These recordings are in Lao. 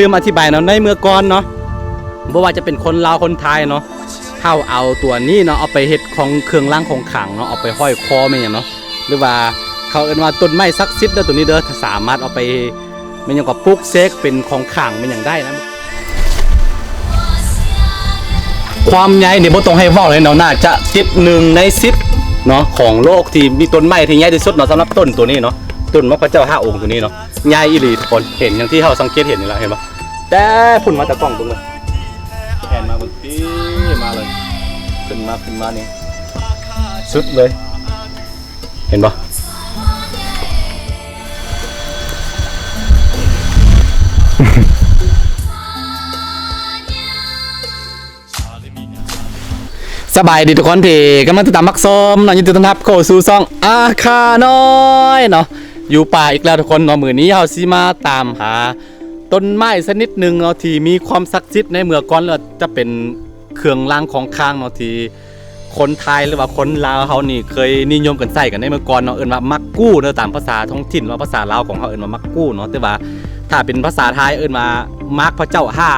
ລືມອະທິບາຍເນາະ ໃນເມື່ອກ່ອນເນາະ ບໍ່ວ່າຈະເປັນຄົນລາວຄົນໄທເນາະ ເຮົາເອົາຕົວນີ້ເນາະ ເອົາໄປເຮັດຂອງເຄື່ອງລາງຂອງຂລັງເນາະ ເອົາໄປຫ້ອຍຄໍແມ່ນຫຍັງເນາະ ຫຼືວ່າເຂົາເອີ້ນວ່າຕົ້ນໄມ້ສັກສິດເດີ ຕົວນີ້ເດີ ສາມາດເອົາໄປ ແມ່ນຫຍັງກໍ ປຸກເສກເປັນຂອງຂລັງແມ່ນຫຍັງໄດ້ນະ. ຄວາມໃຫຍ່ນີ້ບໍ່ຕ້ອງໃຫ້ເວົ້າເລີຍເນາະ ໜ້າຈະຕິດໜຶ່ງໃນສິບເນາະ ຂອງໂລກທີ່ມີຕົ້ນໄມ້ທີ່ໃຫຍ່ທີ່ສຸດເນາະ ສຳລັບຕົ້ນຕົວນີ້ເນາະ ຕົ້ນໝາກພະເຈົ້າຫ້າອົງຕົວນີ້ເນາະ ໃຫຍ່ອີ່ຫຼີທຸກຄົນ ເຫັນຢ່າງທີ່ເຮົາສັງເກດເຫັນນີ້ລະ ເຫັນບໍ່? ແຕ່ພຸ້ນມາແຕ່ກ້ອງເບິ່ງເລີຍ ແພນມາເບິ່ງ ປີມາເລີຍ ຂຶ້ນມາ ຂຶ້ນມານີ້ ສຸດເລີຍ. ເຫັນບໍ່? ສະບາຍດີທຸກຄົນທີ່ກຳລັງຕິດຕາມຮັບຊົມເນາະ ຍິນດີຕ້ອນຮັບເຂົ້າສູ່ຊ່ອງອາຄານ້ອຍເນາະ ຢູ່ປ່າອີກແລ້ວທຸກຄົນເນາະ ມື້ນີ້ເຮົາຊິມາຕາມຫາ ຕົ້ນໄມ້ຊະນິດໜຶ່ງເນາະ ທີ່ມີຄວາມສັກສິດໃນເມື່ອກ່ອນ ແລ້ວຈະເປັນເຄື່ອງລາງຂອງຂລັງເນາະ ທີ່ຄົນໄທ ຫຼືວ່າຄົນລາວເຮົານີ້ເຄີຍນິຍົມກັນໃຊ້ກັນໃນເມື່ອກ່ອນເນາະ ເອີ້ນວ່າໝາກກູ່ເດີ ຕາມພາສາທ້ອງຖິ່ນ ຫຼືວ່າພາສາລາວຂອງເຮົາເອີ້ນວ່າໝາກກູ່ເນາະ ແຕ່ວ່າຖ້າເປັນພາສາໄທເອີ້ນວ່າໝາກພະເຈົ້າຫ້າ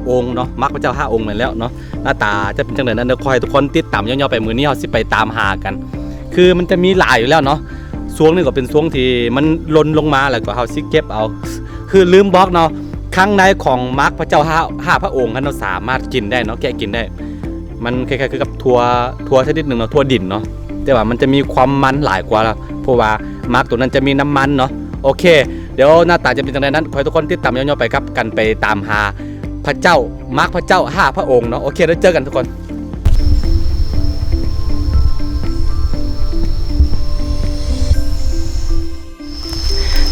ອົງເນາະ ໝາກພະເຈົ້າຫ້າອົງແມ່ນແລ້ວເນາະ. ໜ້າຕາຈະເປັນຈັ່ງໃດນັ້ນ ດຽວຂໍໃຫ້ທຸກຄົນຕິດຕາມຍາວໆໄປ ມື້ນີ້ເຮົາຊິໄປຕາມຫາກັນ ຄືມັນຈະມີຫຼາຍຢູ່ແລ້ວເນາະ ຊ່ວງນີ້ກໍເປັນຊ່ວງທີ່ມັນຫຼົ່ນລົງມາ ແລ້ວກໍເຮົາຊິເກັບເອົາ ຄືລືມບອກເນາະ ຂ້າງໃນຂອງໝາກພະເຈົ້າຫ້າ ຫ້າພະອົງຫັ້ນເນາະ ສາມາດກິນໄດ້ເນາະ ແກະກິນໄດ້ ມັນຄ້າຍໆຄືກັບຖົ່ວ ຖົ່ວຊະນິດໜຶ່ງເນາະ ຖົ່ວດິນເນາະ ແຕ່ວ່າມັນຈະມີຄວາມມັນຫຼາຍກວ່າ ເພາະວ່າໝາກຕົວນັ້ນຈະມີນ້ຳມັນເນາະ. ໂອເຄ ດຽວໜ້າຕາຈະເປັນຈັ່ງໃດນັ້ນ ຂໍໃຫ້ທຸກຄົນຕິດຕາມຍາວໆໄປກັບກັນ ໄປຕາມຫາພະເຈົ້າ ໝາກພະເຈົ້າຫ້າພະອົງເນາະ. ໂອເຄ ດຽວເຈີກັນທຸກຄົນ.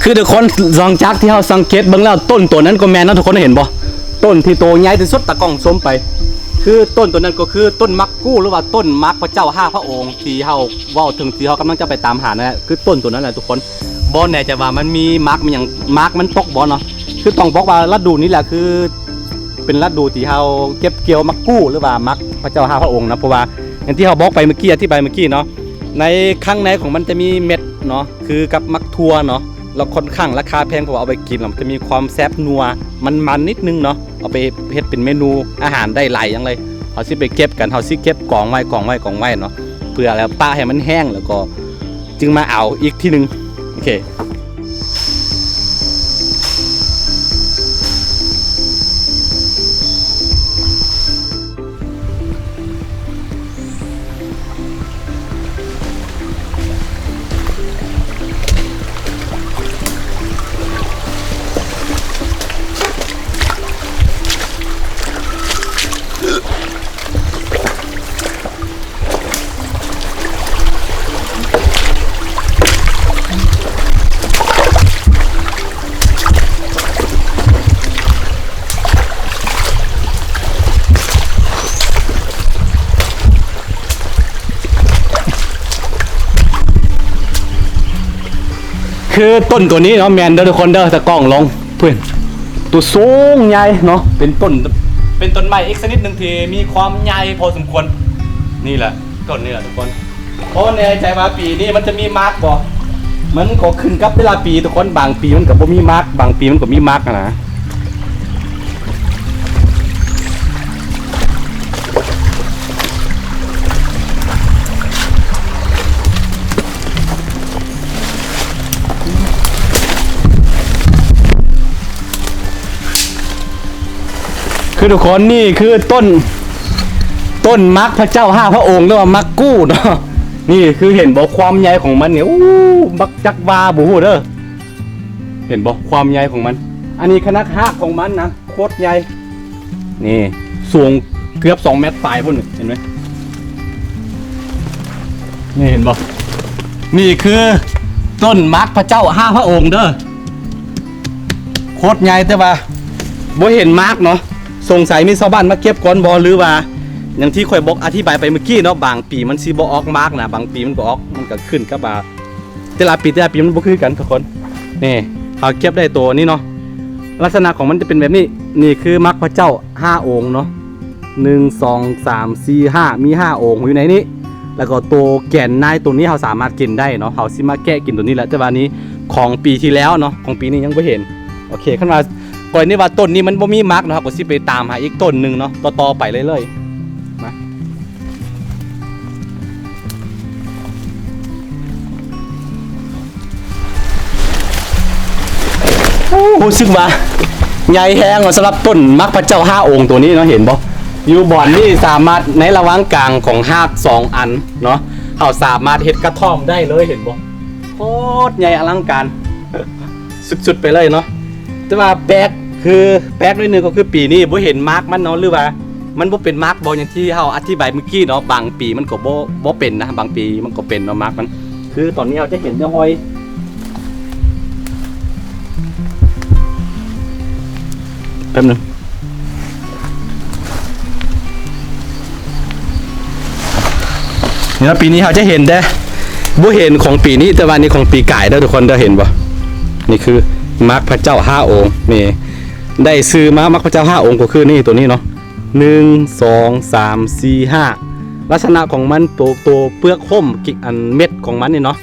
ຄືທຸກຄົນ ຫຼັງຈາກທີ່ເຮົາສັງເກດເບິ່ງແລ້ວ ຕົ້ນຕົວນັ້ນກໍແມ່ນເນາະ ທຸກຄົນເຫັນບໍ່? ຕົ້ນທີ່ໂຕໃຫຍ່ທີ່ສຸດ ຕາກ້ອງຊູມໄປ ຄືຕົ້ນຕົວນັ້ນກໍຄືຕົ້ນໝາກກູ່ ຫຼືວ່າຕົ້ນໝາກພະເຈົ້າຫ້າພະອົງ ທີ່ເຮົາເວົ້າເຖິງ ທີ່ເຮົາກຳລັງຈະໄປຕາມຫານັ້ນແຫຼະ ຄືຕົ້ນຕົວນັ້ນແຫຼະທຸກຄົນ. ບໍ່ແນ່ໃຈວ່າມັນມີໝາກ ມີຫຍັງ ໝາກມັນຕົກບໍ່ເນາະ. ຄືຕ້ອງບອກວ່າລະດູນີ້ແຫຼະ ຄືເປັນລະດູທີ່ເຮົາເກັບກ່ຽວໝາກກູ່ ຫຼືວ່າໝາກພະເຈົ້າຫ້າພະອົງເນາະ ເພາະວ່າຢ່າງທີ່ເຮົາບອກໄປເມື່ອກີ້ ອະທິບາຍເມື່ອກີ້ເນາະ ໃນຂ້າງໃນຂອງມັນຈະມີເມັດເນາະ ຄືກັບໝາກຖົ່ວເນາະ ແລ້ວຂ້ອນຂ້າງລາຄາແພງ ເພາະວ່າເອົາໄປກິນແລ້ວມັນຈະມີຄວາມແຊບນົວ ມັນໆ ນິດໜຶ່ງເນາະ ເອົາໄປເຮັດເປັນເມນູອາຫານໄດ້ຫຼາຍຢ່າງເລີຍ. ເຮົາຊິໄປເກັບກັນ ເຮົາຊິເກັບກອງໄວ້ ກອງໄວ້ ກອງໄວ້ເນາະ ເພື່ອແລ້ວປະໃຫ້ມັນແຫ້ງ ແລ້ວກໍຈຶ່ງມາເອົາອີກທີໜຶ່ງ. ໂອເຄ ຄືຕົ້ນຕົວນີ້ເນາະ ແມ່ນເດີທຸກຄົນເດີ ຕາກ້ອງລົງ ເພິ່ນ ຕົວສູງໃຫຍ່ເນາະ ເປັນຕົ້ນ ເປັນຕົ້ນໄມ້ອີກຊະນິດໜຶ່ງທີ່ມີຄວາມໃຫຍ່ພໍສົມຄວນ. ນີ້ແຫຼະ ຕົ້ນນີ້ແຫຼະທຸກຄົນ. ບໍ່ແນ່ໃຈວ່າປີນີ້ມັນຈະມີໝາກບໍ່ ມັນກໍຂຶ້ນກັບແຕ່ລະປີທຸກຄົນ ບາງປີມັນກໍບໍ່ມີໝາກ ບາງປີມັນກໍມີໝາກຫັ້ນນະ. ຄືທຸກຄົນ ນີ້ຄືຕົ້ນ ຕົ້ນໝາກພະເຈົ້າຫ້າພະອົງ ຫຼືວ່າໝາກກູ່ເນາະ. ນີ້ຄືເຫັນບໍ່ ຄວາມໃຫຍ່ຂອງມັນນີ້ ໂອ້ ບັກຈັກວ່າບໍ່ຮູ້ເດີ. ເຫັນບໍ່ ຄວາມໃຫຍ່ຂອງມັນ ອັນນີ້ຂະໜາດຮາກຂອງມັນນະ ໂຄດໃຫຍ່ ນີ້ສູງເກືອບສອງແມັດປາຍພຸ້ນ ເຫັນໄໝ? ນີ້ເຫັນບໍ່? ນີ້ຄືຕົ້ນໝາກພະເຈົ້າຫ້າພະອົງເດີ ໂຄດໃຫຍ່ ແຕ່ວ່າບໍ່ເຫັນໝາກເນາະ. ສົງໄສມີຊາວບ້ານມາເກັບກ່ອນບໍ່ ຫຼືວ່າ ຢ່າງທີ່ຂ້ອຍບອກ ອະທິບາຍໄປເມື່ອກີ້ເນາະ ບາງປີມັນຊິບໍ່ອອກໝາກນະ ບາງປີມັນກໍອອກ ມັນກໍຂຶ້ນກັບວ່າ ແຕ່ລະປີ ແຕ່ລະປີມັນບໍ່ຄືກັນທຸກຄົນ. ນີ້ ເຮົາເກັບໄດ້ໂຕນີ້ເນາະ ລັກສະນະຂອງມັນຈະເປັນແບບນີ້. ນີ້ຄືໝາກພະເຈົ້າຫ້າອົງເນາະ ໜຶ່ງ ສອງ ສາມ ສີ່ ຫ້າ ມີຫ້າອົງຢູ່ໃນນີ້. ແລ້ວກໍໂຕແກນນາຍໂຕນີ້ເຮົາສາມາດກິນໄດ້ເນາະ ເຮົາຊິມາແກະກິນໂຕນີ້ແຫຼະ ແຕ່ວ່ານີ້ຂອງປີທີ່ແລ້ວເນາະ ຂອງປີນີ້ຍັງບໍ່ເຫັນ. ໂອເຄ ຄັນວ່າ ກໍນີ້ວ່າຕົ້ນນີ້ມັນບໍ່ມີໝາກເນາະ ເຮົາກໍຊິໄປຕາມຫາອີກຕົ້ນໜຶ່ງເນາະ ຕໍ່ໆໄປເລື້ອຍໆ ມາ. ໂອ້ ຮູ້ສຶກວ່າໃຫຍ່ແຮງເນາະ ສຳລັບຕົ້ນໝາກພະເຈົ້າຫ້າອົງໂຕນີ້ເນາະ ເຫັນບໍ່? ຢູ່ບ່ອນນີ້ສາມາດ ໃນລະຫວ່າງກາງຂອງຮາກສອງອັນເນາະ ເຮົາສາມາດເຮັດກະທ່ອມໄດ້ເລີຍ ເຫັນບໍ່? ໂຄດໃຫຍ່ອະລັງການ ສຸດໆໄປເລີຍເນາະ. ແຕ່ວ່າແປກ ຄືແປກໜ້ອຍໜຶ່ງກໍຄືປີນີ້ບໍ່ເຫັນໝາກມັນເນາະ ຫຼືວ່າມັນບໍ່ເປັນໝາກບໍ່ ຢ່າງທີ່ເຮົາອະທິບາຍມື້ກີ້ເນາະ. ບາງປີມັນກໍບໍ່ ບໍ່ເປັນນະ ບາງປີມັນກໍເປັນເນາະໝາກມັນ. ຄືຕອນນີ້ເຮົາຈະເຫັນແຕ່ຮອຍ ແປັບໜຶ່ງ ນີ້ເນາະ ປີນີ້ເຮົາຈະເຫັນແຕ່ ບໍ່ເຫັນຂອງປີນີ້ ແຕ່ວ່ານີ້ຂອງປີກາຍເດີທຸກຄົນເດີ ເຫັນບໍ່? ນີ້ຄືໝາກພະເຈົ້າຫ້າອົງ ນີ້ ໄດ້ຊື່ມາໝາກພະເຈົ້າຫ້າອົງ ກໍຄືນີ້ ໂຕນີ້ເນາະ ໜຶ່ງ ສອງ ສາມ ສີ່ ຫ້າ ລັກສະນະຂອງມັນ ໂຕ ໂຕເປືອກຫົ້ມ ກິ ອັນເມັດຂອງມັນນີ້ເນາະ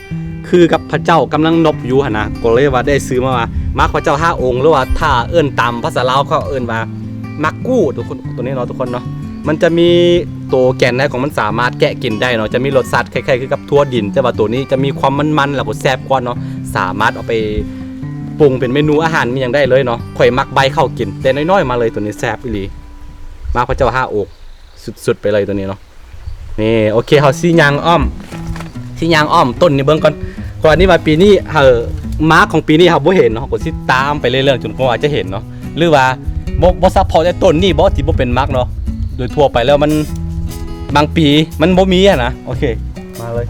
ຄືກັບພະເຈົ້າກຳລັງນົບຢູ່ຫັ້ນນະ ກໍເລີຍວ່າໄດ້ຊື່ມາວ່າໝາກພະເຈົ້າຫ້າອົງ ຫຼືວ່າຖ້າເອີ້ນຕາມພາສາລາວເຂົາເອີ້ນວ່າໝາກກູ້ ທຸກຄົນ ໂຕນີ້ເນາະ ທຸກຄົນເນາະ. ມັນຈະມີໂຕແກ່ນໃນຂອງມັນສາມາດແກະກິນໄດ້ເນາະ ຈະມີລົດຊາດຄ້າຍໆຄືກັບຖົ່ວດິນ ແຕ່ວ່າໂຕນີ້ຈະມີຄວາມມັນໆ ແລ້ວກໍແຊບກວ່າເນາະ ສາມາດເອົາໄປປຸງເປັນເມນູອາຫານມີຫຍັງໄດ້ເລີຍເນາະ. ຂ້ອຍມັກໃບເຂົ້າກິນແຕ່ນ້ອຍໆມາເລີຍ ໂຕນີ້ແຊບອີ່ຫຼີ ໝາກພະເຈົ້າຫ້າອົງ ສຸດໆໄປເລີຍໂຕນີ້ເນາະ. ນີ້ ໂອເຄ ເຮົາຊິຍ່າງອ້ອມ ຊິຍ່າງອ້ອມຕົ້ນນີ້ເບິ່ງກ່ອນ ເພາະວ່ານີ້ວ່າປີນີ້ ເອີ ໝາກຂອງປີນີ້ເຮົາບໍ່ເຫັນເນາະ ເຮົາກໍຊິຕາມໄປເລື້ອຍໆ ຈົນກວ່າຈະເຫັນເນາະ ຫຼືວ່າບໍ່ ບໍ່ສະເພາະແຕ່ຕົ້ນນີ້ບໍ່ ທີ່ບໍ່ເປັນໝາກເນາະ ໂດຍທົ່ວໄປແລ້ວມັນ ບາງປີມັນບໍ່ມີຫັ້ນນະ. ໂອເຄ ມາເລີຍ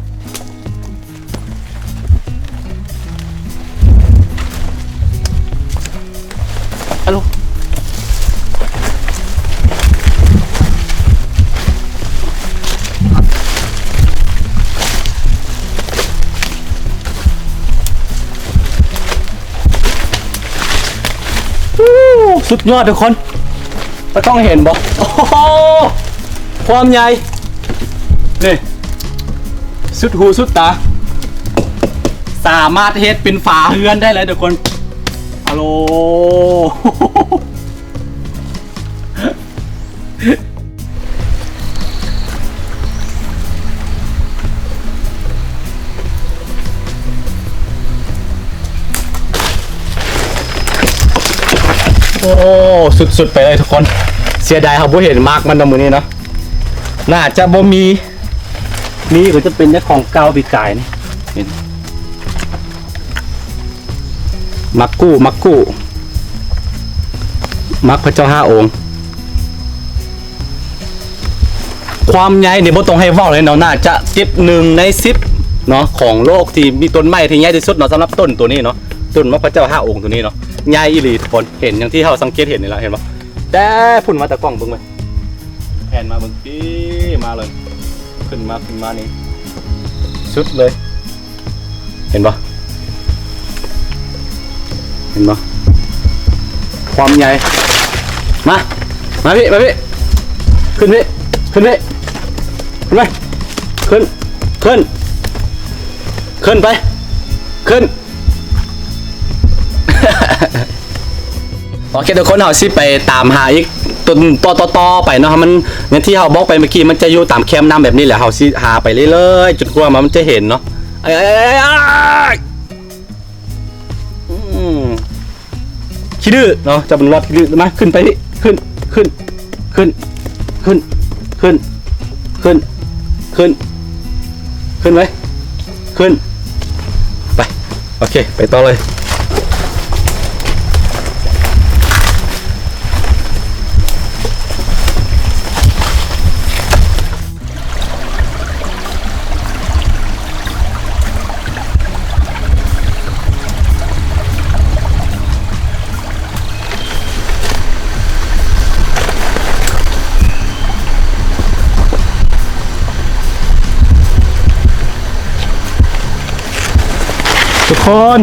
ອາໂລ ໂອ້ ສຸດຍອດທຸກຄົນ ຕາກ້ອງເຫັນບໍ່? ໂອ້ໂຫ ຄວາມໃຫຍ່ ນີ້ ສຸດຫູສຸດຕາ ສາມາດເຮັດເປັນຝາເຮືອນໄດ້ເລີຍທຸກຄົນ. ອາໂລ ໂອ້ ສຸດໆໄປເລີຍທຸກຄົນ. ເສຍດາຍເຮົາບໍ່ເຫັນໝາກມັນເນາະມື້ນີ້ເນາະ. ໜ້າຈະບໍ່ມີ ມີກໍຈະເປັນແຕ່ຂອງເກົ່າປີກາຍນີ້ ເຫັນ ໝາກກູ້ ໝາກກູ້ ໝາກພະເຈົ້າຫ້າອົງ. ຄວາມໃຫຍ່ນີ້ບໍ່ຕ້ອງໃຫ້ເວົ້າເລີຍເນາະ ໜ້າຈະຕິດໜຶ່ງໃນສິບເນາະ ຂອງໂລກທີ່ມີຕົ້ນໄມ້ທີ່ໃຫຍ່ທີ່ສຸດເນາະ. ສຳລັບຕົ້ນໂຕນີ້ເນາະ ຕົ້ນໝາກພະເຈົ້າຫ້າອົງໂຕນີ້ເນາະ ໃຫຍ່ອີ່ຫຼີທຸກຄົນ. ເຫັນຢ່າງທີ່ເຮົາສັງເກດເຫັນນີ້ລະ ເຫັນບໍ່? ແຕ່ພຸ້ນມາຕາກ້ອງເບິ່ງເບິ່ງ ແຜ່ນມາເບິ່ງ ປີມາເລີຍ ຂຶ້ນມາ ຂຶ້ນມານີ້ ສຸດເລີຍ ເຫັນບໍ່? ເຫັນບໍ່? ຄວາມໃຫຍ່ ມາ ມາພີ້ ມາພີ້ ຂຶ້ນພີ້ ຂຶ້ນພີ້ ຂຶ້ນໄປ ຂຶ້ນ ຂຶ້ນ ຂຶ້ນໄປ ຂຶ້ນ. ໂອເຄທຸກຄົນ ເຮົາຊິໄປຕາມຫາອີກຕົ້ນຕໍ່ໆໄປເນາະ. ມັນ ຢ່າງທີ່ເຮົາບອກໄປເມື່ອກີ້ ມັນຈະຢູ່ຕາມແຄມນ້ຳແບບນີ້ແຫຼະ. ເຮົາຊິຫາໄປເລື້ອຍໆ ຈົນກວ່າມັນຈະເຫັນເນາະ. ອືມ ຂີ້ດື້ເນາະ ເຈົ້າບຸນລອດຂີ້ດື້. ມາ ຂຶ້ນໄປ ຂຶ້ນ ຂຶ້ນ ຂຶ້ນ ຂຶ້ນ ຂຶ້ນ ຂຶ້ນ ຂຶ້ນໄວ້ ຂຶ້ນ ໄປ ໂອເຄ ໄປຕໍ່ເລີຍ. ທຸກຄົນ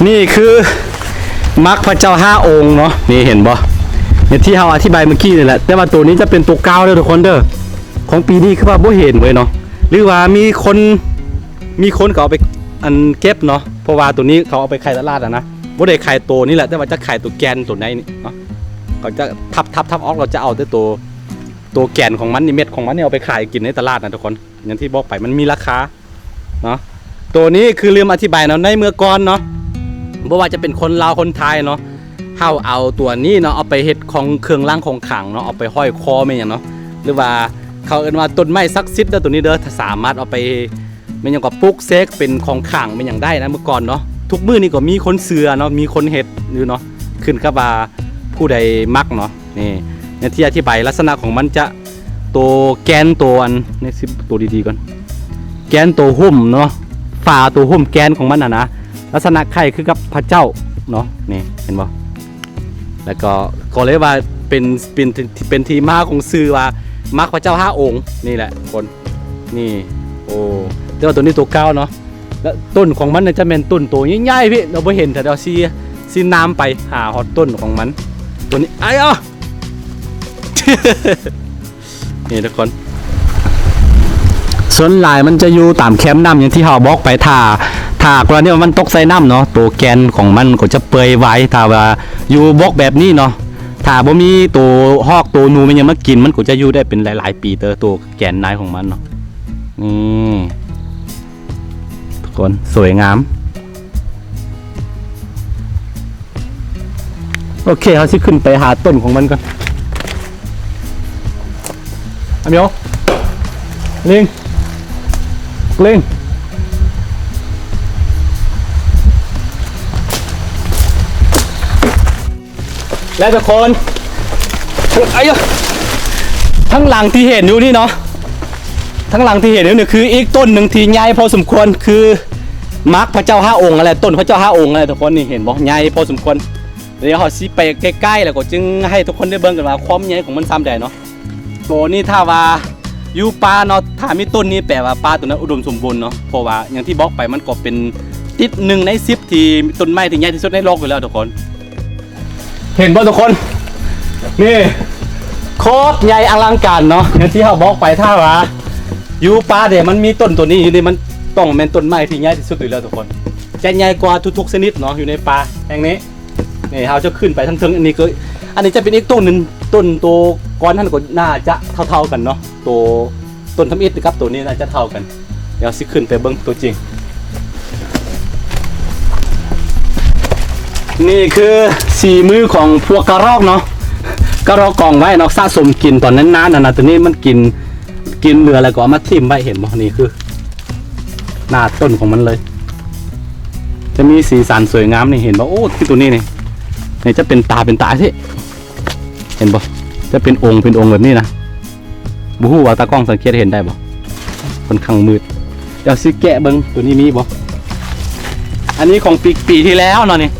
ນີ້ຄືໝາກພະເຈົ້າຫ້າອົງເນາະ. ນີ້ເຫັນບໍ່? ນີ້ທີ່ເຮົາອະທິບາຍເມື່ອກີ້ນີ້ແຫຼະ ແຕ່ວ່າໂຕນີ້ຈະເປັນໂຕກ້າວເດີທຸກຄົນເດີ. ຂອງປີນີ້ຄືວ່າບໍ່ເຫັນເວີຍເນາະ ຫຼືວ່າມີຄົນ ມີຄົນເຂົາເອົາໄປ ອັນ ເກັບເນາະ ເພາະວ່າໂຕນີ້ເຂົາເອົາໄປຂາຍຕະຫຼາດຫັ້ນນະ. ບໍ່ໄດ້ຂາຍໂຕນີ້ແຫຼະ ແຕ່ວ່າຈະຂາຍໂຕແກ່ນໂຕໃນນີ້ເນາະ ເຂົາຈະທັບໆໆອອກ ແລ້ວຈະເອົາແຕ່ໂຕ ໂຕແກ່ນຂອງມັນນີ້ ເມັດຂອງມັນນີ້ ເອົາໄປຂາຍກິນໃນຕະຫຼາດນະທຸກຄົນ. ຢ່າງທີ່ບອກໄປ ມັນມີລາຄາເນາະ. ໂຕນີ້ຄືລືມອະທິບາຍເນາະ ໃນເມື່ອກ່ອນເນາະ ບໍ່ວ່າຈະເປັນຄົນລາວຄົນໄທເນາະ ເຮົາເອົາຕົວນີ້ເນາະ ເອົາໄປເຮັດຂອງເຄື່ອງລາງຂອງຂລັງເນາະ ເອົາໄປຫ້ອຍຄໍແມ່ນຫຍັງເນາະ ຫຼືວ່າເຂົາເອີ້ນວ່າຕົ້ນໄມ້ສັກສິດເດີ ໂຕນີ້ເດີ ສາມາດເອົາໄປ ແມ່ນຫຍັງກໍ ປຸກເສກເປັນຂອງຂລັງແມ່ນຫຍັງໄດ້ນະ ເມື່ອກ່ອນເນາະ. ທຸກມື້ນີ້ກໍມີຄົນເຊື່ອເນາະ ມີຄົນເຮັດຢູ່ເນາະ ຂຶ້ນກັບວ່າຜູ້ໃດມັກເນາະ. ນີ້ ໃນທີ່ອະທິບາຍລັກສະນະຂອງມັນຈະ ໂຕແກ່ນ ໂຕອັນນີ້ ຊິ ໂຕດີໆກ່ອນ ແກ່ນ ໂຕຫຸ້ມເນາະ ຝາ ໂຕຫຸ້ມແກ່ນຂອງມັນຫັ້ນນະ ລັກສະນະຄ້າຍຄືກັບພະເຈົ້າເນາະ. ນີ້ເຫັນບໍ່? ແລ້ວກໍ ກໍເລີຍວ່າເປັນ ເປັນ ເປັນທີ່ມາຂອງຊື່ວ່າ ມັກພະເຈົ້າຫ້າອົງນີ້ແຫຼະທຸກຄົນ. ນີ້ ໂອ້ ແຕ່ວ່າໂຕນີ້ໂຕເກົ່າເນາະ ແລະ ຕົ້ນຂອງມັນຈະແມ່ນຕົ້ນໂຕໃຫຍ່ໆ ພີ່ ເຮົາບໍ່ເຫັນ ແຖວໆ ຊິ ຊິນຳໄປຫາຮອດຕົ້ນຂອງມັນ ໂຕນີ້ ອ້າຍ ເອົາ ນີ້ທຸກຄົນ ສ່ວນຫຼາຍມັນຈະຢູ່ຕາມແຄມນ້ຳ ຢ່າງທີ່ເຮົາບອກໄປ ຖ້າ ຖ້າກໍລະນີວ່າມັນຕົກໃສ່ນ້ຳເນາະ ໂຕແກ່ນຂອງມັນກໍຈະເປື່ອຍໄວ. ຖ້າວ່າຢູ່ບົກແບບນີ້ເນາະ ຖ້າບໍ່ມີໂຕຮອກໂຕໜູແມ່ນຫຍັງມາກິນ ມັນກໍຈະຢູ່ໄດ້ເປັນຫຼາຍໆປີເຕີ ໂຕແກ່ນໃນຂອງມັນເນາະ. ນີ້ ທຸກຄົນ ສວຍງາມ. ໂອເຄ ເຮົາຊິຂຶ້ນໄປຫາຕົ້ນຂອງມັນກ່ອນ. ອາມຽວ ລິງ ລິງ. ແລ້ວທຸກຄົນ ອາຍ ທາງຫຼັງທີ່ເຫັນຢູ່ນີ້ເນາະ ທາງຫຼັງທີ່ເຫັນຢູ່ນີ້ຄືອີກຕົ້ນໜຶ່ງທີ່ໃຫຍ່ພໍສົມຄວນ ຄືໝາກພະເຈົ້າຫ້າອົງຫັ້ນແຫຼະ ຕົ້ນພະເຈົ້າຫ້າອົງຫັ້ນແຫຼະທຸກຄົນ. ນີ້ເຫັນບໍ່ ໃຫຍ່ພໍສົມຄວນ. ດຽວເຮົາຊິໄປໃກ້ໆ ແລ້ວກໍຈຶ່ງໃຫ້ທຸກຄົນໄດ້ເບິ່ງກັນວ່າຄວາມໃຫຍ່ຂອງມັນສ່ຳໃດເນາະ. ໂຕນີ້ຖ້າວ່າຢູ່ປ່າເນາະ ຖ້າມີຕົ້ນນີ້ແປວ່າປ່າໂຕນັ້ນອຸດົມສົມບູນເນາະ ເພາະວ່າຢ່າງທີ່ບອກໄປ ມັນກໍເປັນຕິດໜຶ່ງໃນສິບທີ່ຕົ້ນໄມ້ທີ່ໃຫຍ່ທີ່ສຸດໃນໂລກຢູ່ແລ້ວທຸກຄົນ. ເຫັນບໍ່ທຸກຄົນ? ນີ້ ໂຄດໃຫຍ່ອະລັງການເນາະ ຢ່າງທີ່ເຮົາບອກໄປ ຖ້າວ່າຢູ່ປ່າເດ ມັນມີຕົ້ນໂຕນີ້ຢູ່ນີ້ ມັນຕ້ອງແມ່ນຕົ້ນໄມ້ທີ່ໃຫຍ່ທີ່ສຸດຢູ່ແລ້ວທຸກຄົນ ຈະໃຫຍ່ກວ່າທຸກໆຊະນິດເນາະ ຢູ່ໃນປ່າແຫ່ງນີ້. ນີ້ເຮົາຈະຂຶ້ນໄປທາງເທິງ ອັນນີ້ຄື ອັນນີ້ຈະເປັນອີກຕົ້ນໜຶ່ງ ຕົ້ນໂຕກ່ອນຫັ້ນກໍໜ້າຈະເທົ່າໆກັນເນາະ ໂຕຕົ້ນທຳອິດກັບໂຕນີ້ໜ້າຈະເທົ່າກັນ. ດຽວຊິຂຶ້ນໄປເບິ່ງຕົວຈິງ. ນີ້ຄືສີມືຂອງພວກກະຮອກເນາະ ກະຮອກກອງໄວ້ເນາະ ສະສົມກິນຕອນນານໆຫັ້ນນະ ໂຕນີ້ມັນກິນ ກິນເຫຼືອແລ້ວກໍເອົາມາຖິ້ມໄວ້ ເຫັນບໍ່? ນີ້ຄືໜ້າຕົ້ນຂອງມັນເລີຍ ຈະມີສີສັນສວຍງາມ ນີ້ເຫັນບໍ່? ໂອ້ ຄືໂຕນີ້ນີ້ ນີ້ຈະເປັນຕາເປັນຕາຊີ້ ເຫັນບໍ່? ຈະເປັນອົງເປັນອົງແບບນີ້ນະ. ບໍ່ຮູ້ວ່າຕາກ້ອງສັງເກດເຫັນໄດ້ບໍ່? ຂ້ອນຂ້າງມືດ. ດຽວຊິແກະເບິ່ງ ໂຕນີ້ມີບໍ່? ອັນນີ້ຂອງປີ ປີທີ່ແລ້ວເນາະນີ້.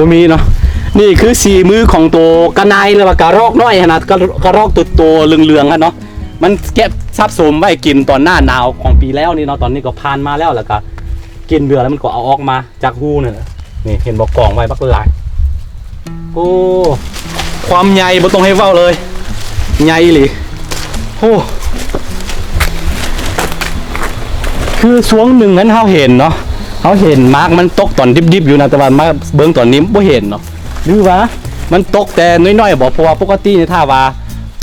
ບໍ່ມີເນາະ. ນີ້ຄືສີມືຂອງໂຕກະນາຍ ຫຼືວ່າກະຮອກນ້ອຍຫັ້ນນະ ກະ ກະຮອກໂຕ ໂຕເຫຼືອງໆຫັ້ນເນາະ. ມັນເກັບສະສົມໄວ້ກິນຕອນໜ້າໜາວຂອງປີແລ້ວນີ້ເນາະ. ຕອນນີ້ກໍຜ່ານມາແລ້ວ ແລ້ວກໍກິນເຫຼືອແລ້ວມັນກໍເອົາອອກມາຈາກຮູນັ້ນແຫຼະ. ນີ້ເຫັນບໍ່? ກອງໄວ້ບັກຫຼາຍ. ໂອ້ ຄວາມໃຫຍ່ບໍ່ຕ້ອງໃຫ້ເວົ້າເລີຍ ໃຫຍ່ອີ່ຫຼີ. ໂອ້ ຄືຊ່ວງໜຶ່ງນັ້ນເຮົາເຫັນເນາະ ເຮົາເຫັນໝາກມັນຕົກຕອນດິບໆຢູ່ນະ ແຕ່ວ່າມາເບິ່ງຕອນນີ້ບໍ່ເຫັນເນາະ ຫຼືວ່າມັນຕົກແຕ່ນ້ອຍໆບໍ? ເພາະວ່າປົກກະຕິນີ້ ຖ້າວ່າ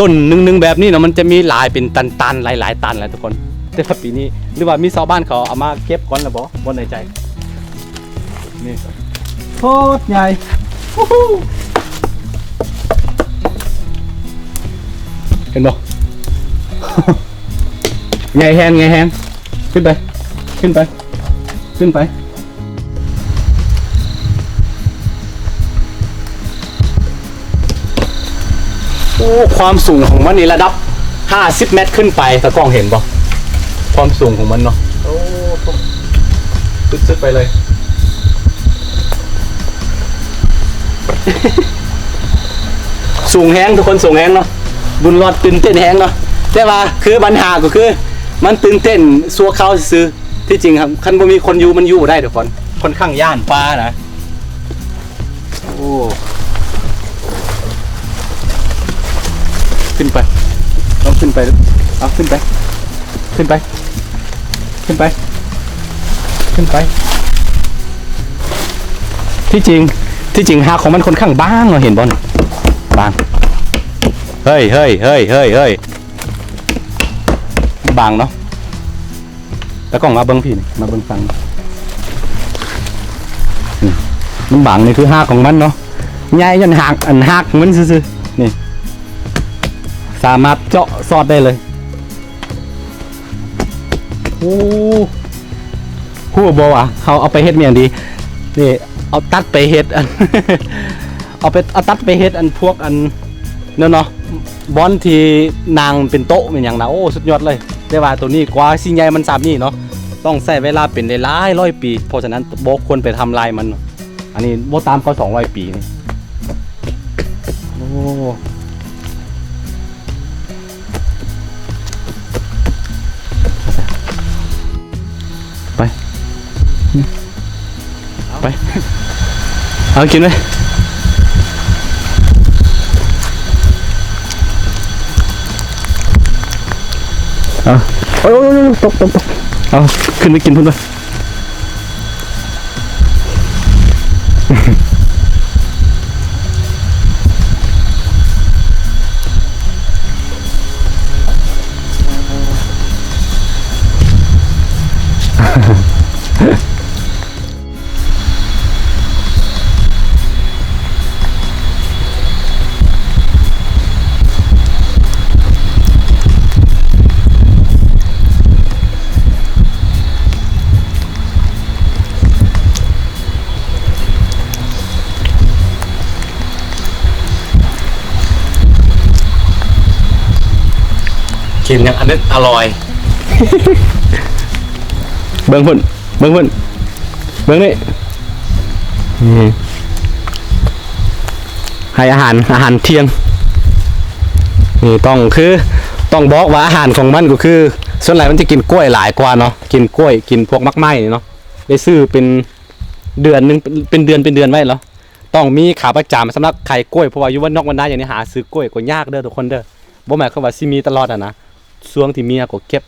ຕົ້ນໜຶ່ງໆແບບນີ້ເນາະ ມັນຈະມີຫຼາຍເປັນຕັນໆ ຫຼາຍໆຕັນແຫຼະທຸກຄົນ. ແຕ່ວ່າປີນີ້ ຫຼືວ່າມີຊາວບ້ານເຂົາເອົາມາເກັບກ່ອນແລ້ວບໍ? ບໍ່ແນ່ໃຈ. ນີ້ໂຄດໃຫຍ່ ເຫັນບໍ່? ໃຫຍ່ແຮງ ໃຫຍ່ແຮງ. ຂຶ້ນໄປ ຂຶ້ນໄປ ຂຶ້ນໄປ. ໂອ້ ຄວາມສູງຂອງມັນນີ້ລະດັບຫ້າສິບແມັດຂຶ້ນໄປ. ຕາກ້ອງເຫັນບໍ່? ຄວາມສູງຂອງມັນເນາະ. ໂອ້ ສຸດໆໄປເລີຍ. ສູງແຮງທຸກຄົນ ສູງແຮງເນາະ. ບຸນລອດຕື່ນເຕັ້ນແຮງເນາະ ແຕ່ວ່າຄືບັນຫາກໍຄືມັນຕື່ນເຕັ້ນຊົ່ວຄາວຊື່ໆ. ທີ່ຈິງຄັນບໍ່ມີຄົນຢູ່ ມັນຢູ່ບໍ່ໄດ້ທຸກຄົນ ຂ້ອນຂ້າງຢ້ານປ່ານະ. ໂອ້ ຂຶ້ນໄປ ເອົາຂຶ້ນໄປ ເອົາຂຶ້ນໄປ ຂຶ້ນໄປ ຂຶ້ນໄປ ຂຶ້ນໄປ. ທີ່ຈິງ ທີ່ຈິງຮາກຂອງມັນຂ້ອນຂ້າງບາງເນາະ ເຫັນບໍ່ ບາງ. ເຮີ້ຍ ເຮີ້ຍ ເຮີ້ຍ ເຮີ້ຍ ເຮີ້ຍ ບາງເນາະ. ຕາກ້ອງມາເບິ່ງພີ້ນີ້ ມາເບິ່ງຝັ່ງນີ້ ມັນບາງ. ນີ້ຄືຮາກຂອງມັນເນາະ ໃຫຍ່ຍ້ອນຮາກ ອັນຮາກຂອງມັນຊື່ໆ ນີ້ ສາມາດເຈາະຊອດໄດ້ເລີຍ. ໂອ້ ຮູ້ບໍ່ວ່າເຮົາເອົາໄປເຮັດແມ່ນຫຍັງດີ? ນີ້ ເອົາຕັດໄປເຮັດອັນ ເອົາໄປ ເອົາຕັດໄປເຮັດອັນພວກອັນນັ້ນເນາະ ບ່ອນທີ່ນັ່ງເປັນໂຕະເປັນຫຍັງນະ. ໂອ້ ສຸດຍອດເລີຍ. ແຕ່ວ່າໂຕນີ້ກວ່າຊິໃຫຍ່ມັນສ່ຳນີ້ເນາະ ຕ້ອງໃຊ້ເວລາເປັນຫຼາຍໆຮ້ອຍປີ ເພາະສະນັ້ນບໍ່ຄວນໄປທຳລາຍມັນເນາະ. ອັນນີ້ບໍ່ຕ່ຳກວ່າສອງຮ້ອຍປີນີ້. ໂອ້ ໄປ ໄປ ເອົາກິນໄປ. ເອົາ ໂອ້ຍ ໂອ້ຍ ໂອ້ຍ ຕົກ ຕົກ ຕົກ. ເອົາ ຂຶ້ນໄປກິນພຸ້ນໄປ. ກິນຢ່າງອະເດັດອະລ່ອຍ. ເບິ່ງພຸ້ນ ເບິ່ງພຸ້ນ ເບິ່ງນີ້ ນີ້ ໃຫ້ອາຫານ ອາຫານທ່ຽງ. ນີ້ຕ້ອງ ຄື ຕ້ອງບອກວ່າອາຫານຂອງມັນກໍຄື ສ່ວນຫຼາຍມັນຈະກິນກ້ວຍຫຼາຍກວ່າເນາະ ກິນກ້ວຍ ກິນພວກໝາກໄມ້ນີ້ເນາະ. ໄດ້ຊື້ເປັນເດືອນໜຶ່ງ ເປັນເດືອນ ເປັນເດືອນໄວ້ເນາະ. ຕ້ອງມີຂາປະຈຳສຳລັບຂາຍກ້ວຍ ເພາະວ່າຢູ່ບ້ານນອກບ້ານນາຢ່າງນີ້ ຫາຊື້ກ້ວຍກໍຍາກເດີທຸກຄົນເດີ. ບໍ່ໝາຍຄວາມວ່າຊິມີຕະຫຼອດຫັ້ນນະ ຊ່ວງທີ່ມີກໍເກັບ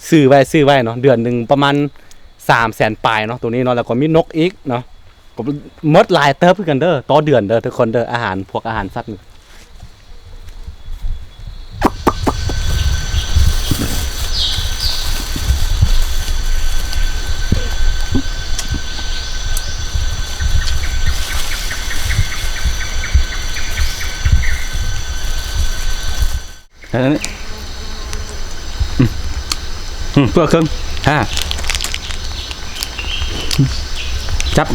ຊື້ໄວ້ ຊື້ໄວ້ເນາະ ເດືອນໜຶ່ງປະມານສາມແສນປາຍເນາະ ໂຕນີ້ເນາະ. ແລ້ວກໍມີນົກອີກເນາະ ກໍໝົດຫຼາຍເຕີບຄືກັນເດີ ຕໍ່ເດືອນເດີທຸກຄົນເດີ ອາຫານ ພວກອາຫານສັດນີ້. ອັນນີ້ ອືມ ອືມ ເພື່ອເຄິ່ງ ຫ້າ ຈັບ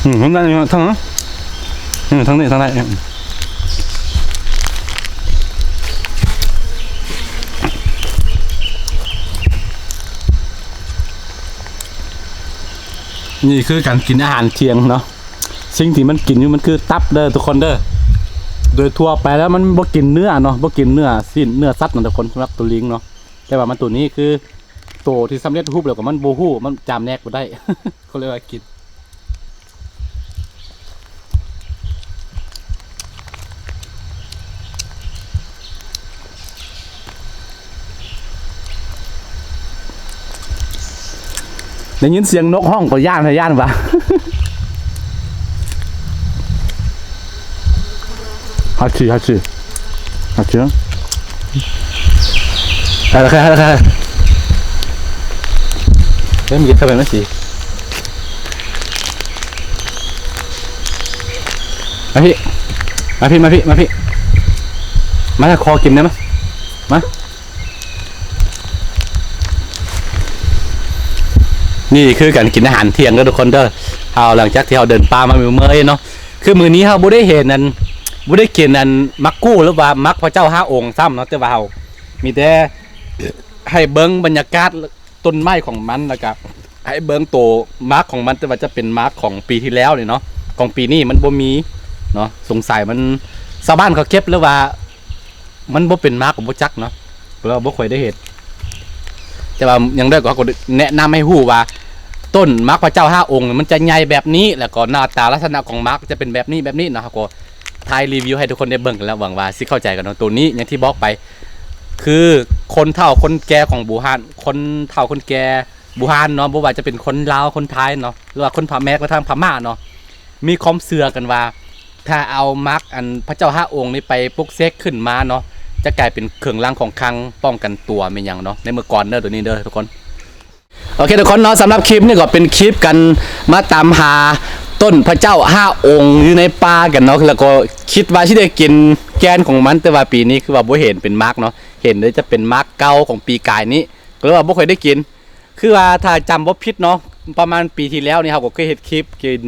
ອືມ ທາງນັ້ນ ທາງນັ້ນ ເອີ ທາງນີ້ ທາງໃດ ອືມ. ນີ້ຄືການກິນອາຫານທ່ຽງເນາະ ສິ່ງທີ່ມັນກິນຢູ່ມັນຄືຕັບເດີທຸກຄົນເດີ. ໂດຍທົ່ວໄປແລ້ວມັນບໍ່ກິນເນື້ອເນາະ ບໍ່ກິນເນື້ອຊີ້ນເນື້ອສັດນະທຸກຄົນ ສຳລັບໂຕລິງເນາະ. ແຕ່ວ່າມັນໂຕນີ້ຄືໂຕທີ່ສຳເລັດຮູບແລ້ວກໍມັນບໍ່ຮູ້ ມັນຈຳແນກບໍ່ໄດ້ ເຂົາເລີຍວ່າກິນ. ໄດ້ຍິນສຽງນົກຮ້ອງກໍຢ້ານ ຢ້ານວ່າ ຮາຊີ ຮາຊີ ຮາຊີ ໄປລະ ໄປລະ ໄປລະ ເອີ ມັນເກັບເຂົ້າໄປ ມັນຊິ ມາພີ້ ມາພີ້ ມາພີ້ ມາພີ້ ມາ ຂໍກິນໄດ້ມະ ມາ. ນີ້ຄືການກິນອາຫານທ່ຽງເດີທຸກຄົນເດີ. ເຮົາ ຫຼັງຈາກທີ່ເຮົາເດີນປ່າມາເມື່ອຍເນາະ ຄືມື້ນີ້ເຮົາບໍ່ໄດ້ເຫັນອັນ ບໍ່ໄດ້ກິນອັນໝາກກູ່ ຫຼືວ່າໝາກພະເຈົ້າຫ້າອົງຊ້ຳເນາະ ແຕ່ວ່າເຮົາມີແຕ່ໃຫ້ເບິ່ງບັນຍາກາດ ຕົ້ນໄມ້ຂອງມັນ ແລ້ວກະໃຫ້ເບິ່ງໂຕໝາກຂອງມັນ ແຕ່ວ່າຈະເປັນໝາກຂອງປີທີ່ແລ້ວນີ້ເນາະ ຂ ຂອງປີນີ້ມັນບໍ່ມີເນາະ ສົງໄສມັນ ຊາວບ້ານເຂົາເກັບ ຫຼືວ່າມັນບໍ່ເປັນໝາກກໍບໍ່ຈັກເນາະ ເພາະວ່າບໍ່ຄ່ອຍໄດ້ເຫັນ. ແຕ່ວ່າຢ່າງໃດກໍເຮົາກໍແນະນຳໃຫ້ຮູ້ວ່າ ຕົ້ນໝາກພະເຈົ້າຫ້າອົງມັນຈະໃຫຍ່ແບບນີ້ ແລ້ວກໍໜ້າຕາລັກສະນະຂອງໝາກຈະເປັນແບບນີ້ ແບບນີ້ເນາະ. ເຮົາກໍຖ່າຍຣີວິວໃຫ້ທຸກຄົນໄດ້ເບິ່ງກັນແລ້ວ ຫວັງວ່າຊິເຂົ້າໃຈກັນເນາະ. ໂຕນີ້ຢ່າງທີ່ບອກໄປ ຄືຄົນເຖົ້າຄົນແກ່ຂອງບູຮານ ຄົນເຖົ້າຄົນແກ່ບູຮານເນາະ ບໍ່ວ່າຈະເປັນຄົນລາວ ຄົນໄທເນາະ ຫຼືວ່າຄົນພະແມກ ແລະ ທາງພະມ້າເນາະ ມີຄວາມເຊື່ອກັນວ່າ ຖ້າເອົາໝາກອັນພະເຈົ້າຫ້າອົງນີ້ໄປປຸກເສກຂຶ້ນມາເນາະ ຈະກາຍເປັນເຄື່ອງລາງຂອງຂັງປ້ອງກັນຕົວແມ່ນຫຍັງເນາະ ໃນເມື່ອກ່ອນເດີ ໂຕນີ້ເດີທຸກຄົນ. ໂອເຄທຸກຄົນເນາະ ສຳລັບຄລິບນີ້ກໍເປັນຄລິບກັນມາຕາມຫາຕົ້ນພະເຈົ້າຫ້າອົງຢູ່ໃນປ່າກັນເນາະ ແລ້ວກໍຄິດວ່າຊິໄດ້ກິນແກ່ນຂອງມັນ ແຕ່ວ່າປີນີ້ຄືວ່າບໍ່ເຫັນເປັນໝາກເນາະ ເຫັນແຕ່ຈະເປັນໝາກເກົ່າຂອງປີກາຍນີ້ ກໍເລີຍວ່າບໍ່ຄ່ອຍໄດ້ກິນ. ຄືວ່າຖ້າຈຳບໍ່ຜິດເນາະ ປະມານປີທີ່ແລ້ວນີ້ ເຮົາກໍເຄີຍເຮັດຄລິບກິນ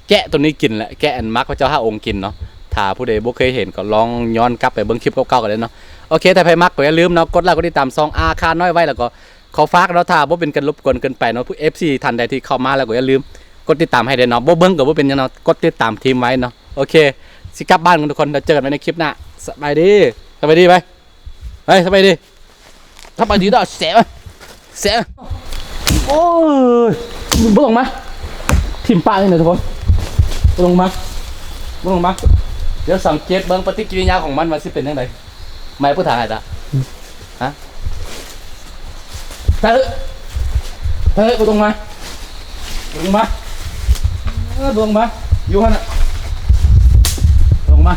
ແກະໂຕນີ້ກິນແຫຼະ ແກະອັນໝາກພະເຈົ້າຫ້າອົງກິນເນາະ. ຖ້າຜູ້ໃດບໍ່ເຄີຍເຫັນກໍລອງຍ້ອນກັບໄປເບິ່ງຄລິບເກົ່າໆກໍໄດ້ເນາະ. ໂອເຄ ຖ້າໃຜມັກກໍຢ່າລືມເນາະ ກົດໄລກົດຕິດຕາມຊ່ອງອາຄານ້ອຍໄວ້ ແລ້ວກໍຂໍຝາກເນາະ ຖ້າບໍ່ເປັນການລົບກວນເກີນໄປເນາະ ຜູ້ເອັຟຊີທ່ານໃດທີ່ເຂົ້າມາແລ້ວກໍຢ່າລືມກົດຕິດຕາມໃຫ້ແດ່ເນາະ ບໍ່ເບິ່ງກໍບໍ່ເປັນຫຍັງເນາະ ກົດຕິດຕາມທີມໄວ້ເນາະ. ໂອເຄ ຊິກັບບ້ານກ່ອນທຸກຄົນ ແລ້ວເຈີກັນໃໝ່ໃນຄລິບໜ້າ. ສະບາຍດີ ສະບາຍດີໄວ ໄວ ສະບາຍດີ. ສະບາຍດີເດີ ແສບ ແສບ. ໂອ້ຍ ບໍ່ລົງມາ ຖິ້ມປາກນີ້ນະທຸກຄົນ ບໍ່ລົງມາ ບໍ່ລົງມາ. ດຽວສັງເກດເບິ່ງປະຕິກິລິຍາຂອງມັນວ່າຊິເປັນຈັ່ງໃດ. ໄມ້ປຶດຫາງໃຫ້ຕາ ຮະ ເຕີ ເຕີ ບໍ່ລົງມາ ບໍ່ລົງມາ ເອີ ບໍ່ລົງມາ ຢູ່ຫັ້ນນະ ບໍ່ລົງມາ.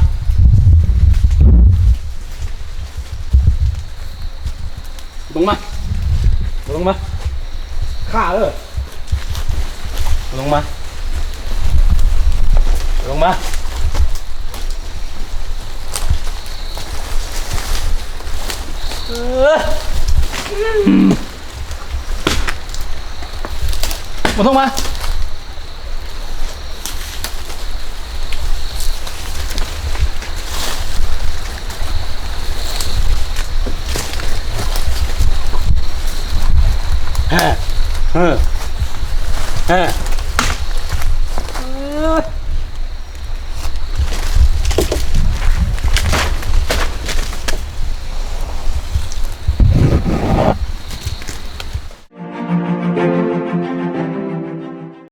ລົງມາ ລົງມາ ຂ້າເອີ ລົງມາ ລົງມາ ເອີ ບໍ່ຕ້ອງມາ. ແຮ ເຮີ ແຮ